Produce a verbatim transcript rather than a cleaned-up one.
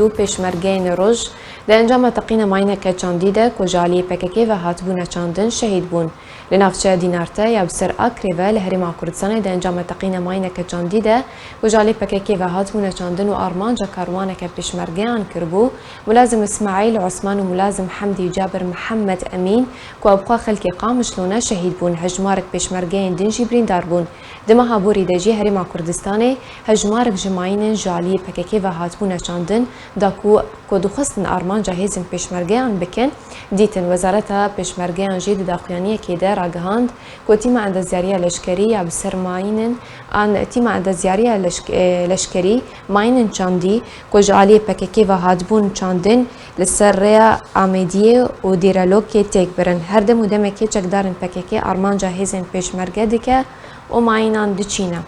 Pêşmergeyên Roj di encama teqîna mayîneke çandî de ku ji aliyê P K K ve hatibûne çandin, şehîd bûn. Li navçeya Dînarte ya bi ser Akrê ve li Herêma Kurdistanê di encama teqîna mayîneke çandî de ku ji aliyê P K K ve hatibûne çandin û armanca karwaneke pêşmergeyan kiribû, Mulazim Îsmaîl Osman û Mulazim Hemdî Cabir Mihemed Emîn ku ew bi xwe xelkê Qamişlo ne, şehîd bûn. Hejmarek pêşmergeyên din jî birîndar bûn. Di meha borî de jî Herêma Kurdistanê hejmarek ji mayînên ji aliyê P K K ve hatibûne çandin, da ku, ku dixwestin armanca hêzên pêşmergeyan bikin, dîtin. Wezareta Pêşmergeyan jî di daxuyaniyekê de ragihand ku tîma endezyariya leşkerî ya bi ser mayînin an tîma endezyariya leşk-, e, leşkerî mayînin çandî ku ji aliyê P K K ve hatibûn çandin, li ser rêya Amêdiyê û Dêrelokê têk birin. Her dem û demekê çekdarên P K K armanca hêzên pêşmerge dike û mayînan diçîne.